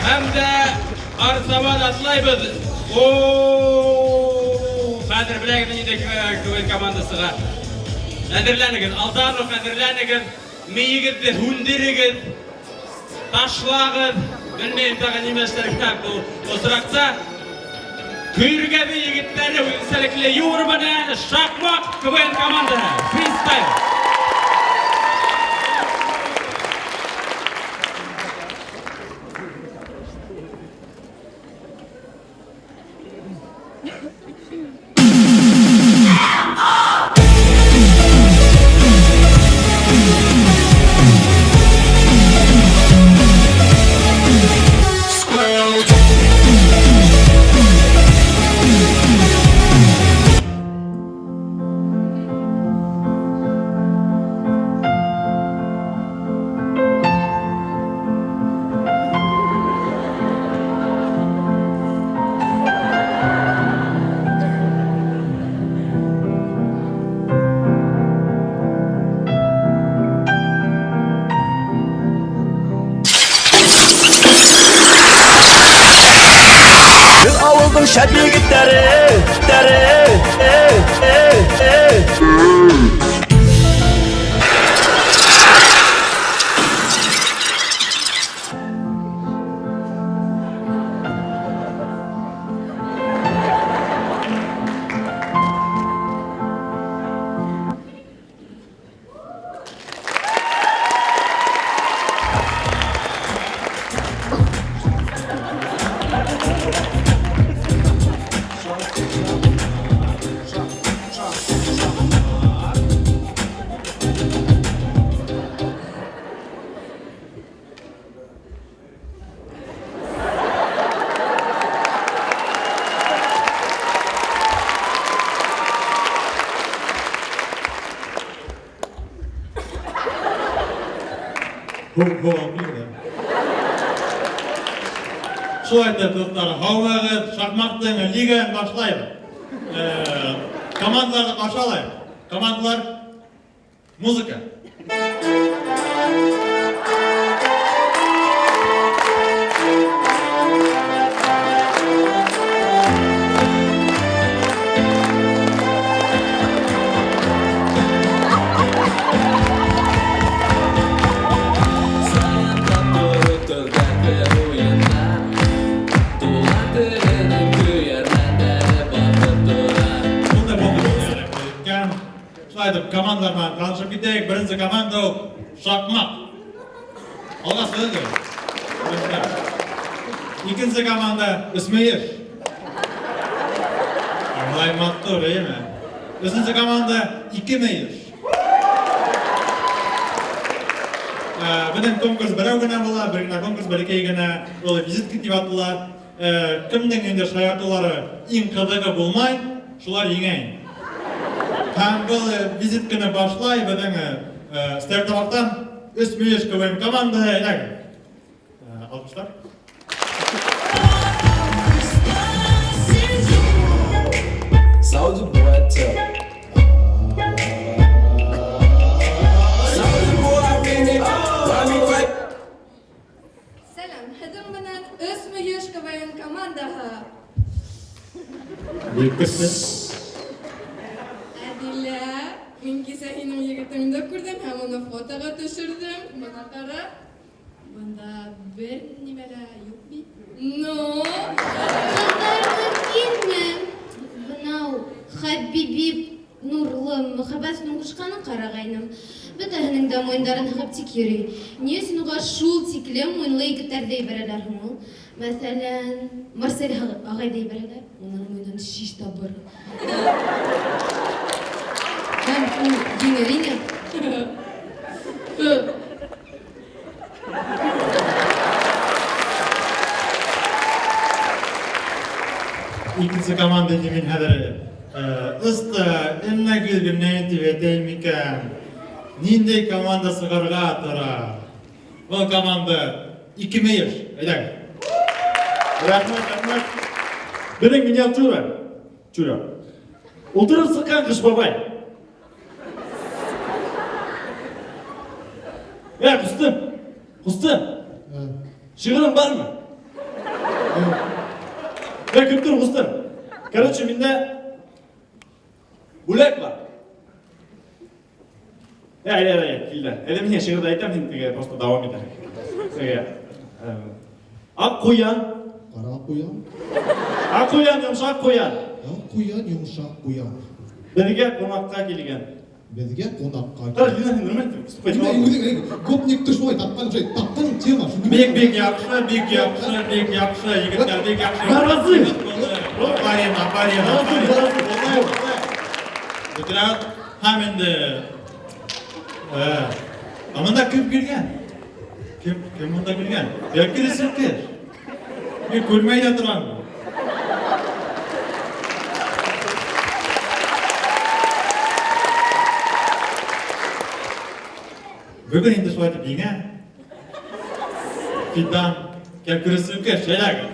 Һәм дә артабан атлайбыз. О, хәзер беләгез нинди КВН командасыга. Әзерләнегез, алдан ук әзерләнегез, миегезне һүндерегез, ташлагыз. Белмәйм тагы нимә эшләргә бу очракта. Көйргәбе егетләре үзенчәлекле юмор белән Шакмак КВН командасы. Фристайл. Бер авылдың шәп егетләре, тәре, э, э, э. Шулай итеп, дуслар, һаумыгыз, шахматтың лигасын башлайбыз. Командаларны каршы алайык. Командалар, музыка. Шулай итеп, командалар белән танышып китәйек. Беренче команда ул Шакмак. Алга сөйләде. Икенче команда Өсмәеш. Алай матур, әйеме? Өченче команда Ике мөеш. Безнең конкурс берәү генә була, бер генә конкурс бәләкәй генә, ул визитка дип атала. Кемнең инде шаяртулары иң кызыгы булмай, шулар җиңә инде. Һәм был визитканы башлай безнең Стәрлетамактан Өч мөеш КВН командасы, әйдәгез. Алкышлар. Soulja Boy, tell. Soulja Boy, really, why me fight? Сәлам, һеҙҙең менән Өс мөйөш КВН командаһы. Бик көчле. Әдилә, мин кисә һинең егетеңде күрдем һәм уны фотога төшердем. Бына ҡара. Бында бер нимә лә юҡ бит. Ну? Ҡыҙҙар мөмкинме? Бынау Хәбиби Нурлы мөхәббәтенең кушканын карагайным. Бөтәһенең дә муеннарын һыгып тик йөри. Ни өчен уга шул тиклем муенлы егетләрне ибәрәләр һуң ул? Мәсәлән, Марсель агайны ибәрәләр, уның муенын шиш табыр. Һәм ул җиңел ине. Икенче команда инде мин хәзер Ыста, әллә гөлгенә дип әйтәйем микән? Нинди команда сыгарга тора? Был команда ике мөеш. Әйдәгез. Рәхмәт, рәхмәт. Беҙҙең миниатюра. Чура. Ултырып сыҡҡан Ҡыш бабай. Ә, ҡустым. Ҡустым. Шиғырың бармы? Ә, көт тор, ҡустым. Короче, миндә бүләк бар. Ә, әйҙә, әйҙә, килде. Әйҙә, мин шиғырҙы әйтәм, һин теге просто дауам итәһең. Теге, аҡ ҡуян, Ҡара ҡуян, аҡ ҡуян, йомшаҡ ҡуян. Аҡ ҡуян, йомшаҡ ҡуян. Беҙгә ҡунаҡҡа килгән. Беҙгә ҡунаҡҡа Ҡара, Лина, һин нормально выступать. Нимә үҙең гопникты шулай тапҡан, шулай тапҡан тема. Шул Бик бик яҡшы, бик яҡшы, бик яҡшы, егеттәр, бик яҡшы. Наразы. Афарин, афарин. Наразы, наразы. Бөтөрә һәм инде ә бында кем килгән? Кем кем бында килгән? Килеп кер. Мин күрмәй ҙә торам. Бөгөн инде шулай итеп еңә. Фидан, кәкресен кер, шәйләгеҙ.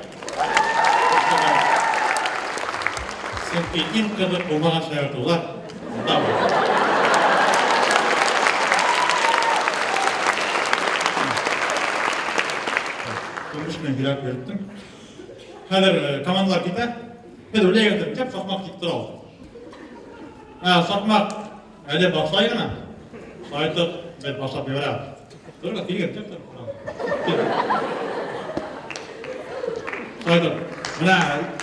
Сөнки иң ҡыҙыҡ булмаған шаяртыулар бында була. Көмөш менән һөйләп йөрөттөм. Хәҙер командалар китә. Беҙ уйлайбыҙ, тип саҡмаҡ тик тора ул. Ә, саҡмаҡ әле башлай ғына. Шулай итеп, беҙ башлап ебәрәбеҙ. Торға килгән, тип тор. Шулай итеп, менә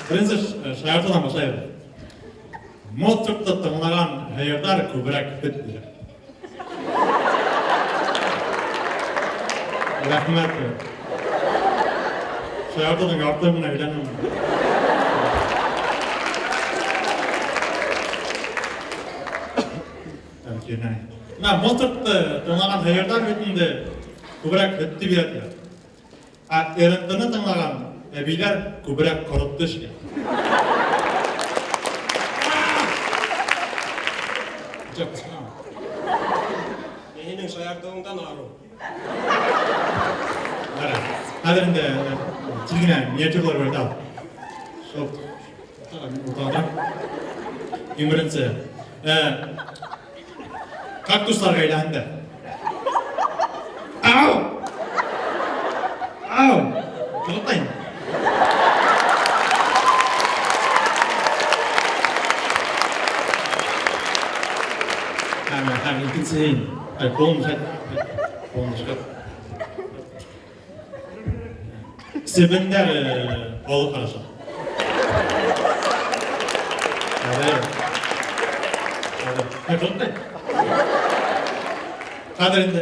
беренсе шаяртыуҙан башлайбыҙ. Моцартты тыңлаған һыйырҙар күберәк һөт бирә. Рәхмәт. Шаяртыуҙың яртыһы менән өйләнәм. Менә Моцартты тыңлаған һыйырҙар бит инде күберәк һөттө бирә тиҙәр. Ә РНТ-ны тыңлаған әбейҙәр күберәк ҡоротто эшләй. Мин һинең шаяртыуыңдан арыу. Хәҙер инде тиҙ генә миниатюралар бирә. Шул уртаға. Иң беренсе. Кактустар ғаиләһендә. Ау! Ау! Туҡтайым. Һәм икенсе һин. Ай, ҡулым ҡулым шәт. Себендәр ҡулы ҡараша. Хәҙер. Хәҙер. Һәм туҡтай. Хәҙер инде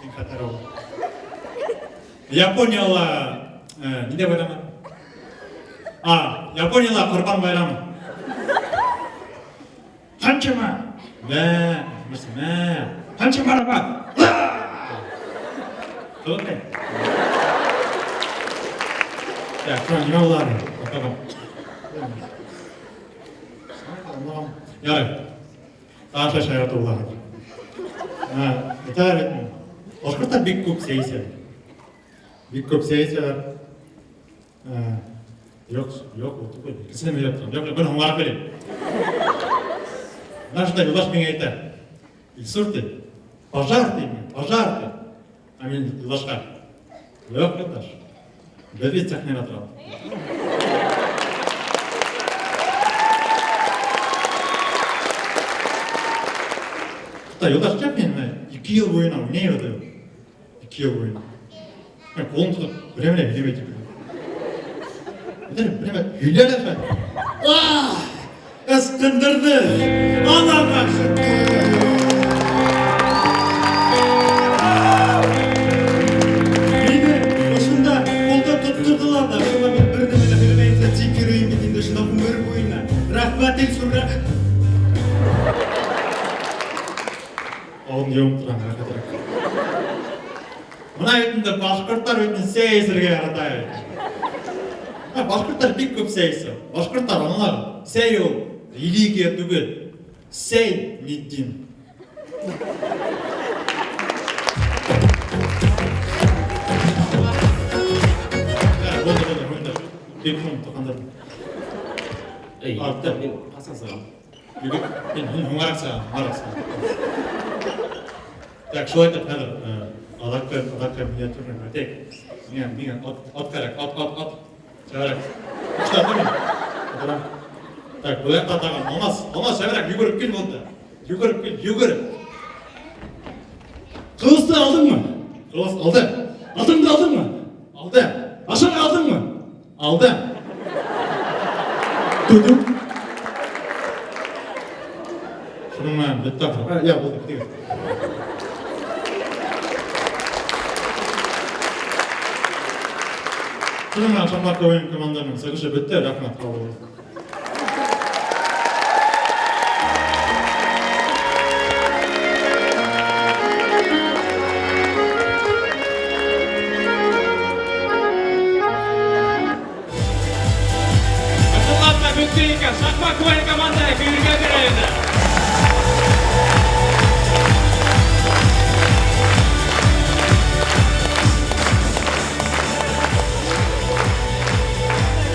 иң хәтәр ул. Японияла ниндәй байрамы? А, Японияла Ҡорбан байрамы. Ханчама. Мә, мә. Ханчама раба. Туҡтай. Так, шунан нимә була? Ярай. Тағы шаяртыу була. Әйтәләр бит, башҡорттар бик күп сәй. Бик күп сәй эсәләр. Юҡ, юҡ, ул түгел. Икенсеһен һөйләп торам. Юҡ, бер һуңғараҡ һөйләйем. Менә шунда Юлдаш миңә әйтә. Илсур ти, пожар ти, пожар ти. Ә мин Юлдашҡа: Юҡ, Юлдаш. Беҙ бит сәхнәлә торабыҙ. Туҡта, Юлдаш тип мин 2 йыл буйына уйнайбыҙ. 2 йыл буйына. Мин ҡулын тотоп, берәү менән һөйләмәй тип. Берәү һөйлә лә шулай. Ах! Ысҡындырҙы! Аллаға шөкөр! Мине ошонда ҡулда тотторҙолар ҙа, шуға мин бер нәмә лә һөйләмәйенсә тик йөрөйөм бит инде шунда ғүмер буйына. Рәхмәт, Илсур, Ауыҙын йомоп торған рәхәтерәк. Бына бит инде башҡорттар бит инде сәй эсергә ярата бит. Башҡорттар бик күп сәй эсә. Башҡорттар аңлар, сәй ул религия түгел. Сәй не дин. Булды, булды, булды. Бик һуң тоҡандырҙым. Эй, Артты. мин ҡасан сығам? Егет, һин һуңғараҡ сығаһың, һуңғараҡ сығаһың. Так, шулай итеп хәҙер аҙаҡҡы миниатюраны үтәйек. Миңә ат кәрәк, ат, ат, ат. Шәберәк. Эшләдеме? Утырам. Так, бу якта тагын Алмаз, Алмаз шәберәк йөгереп кил монда. Йөгереп кил, йөгереп. Кылысты алдыңмы? Кылыс алдым. Атыңды алдыңмы? Алдым. Ашарға алдыңмы? Алдым. Тудым. Шуның менән бетте ахыры. Я, булды, китегез. Шуның менән Шахмат КВН команданың чыгышы бетте. Рәхмәт, кабул итегез. Ысынлап та бөттө икән. Шахмат КВН.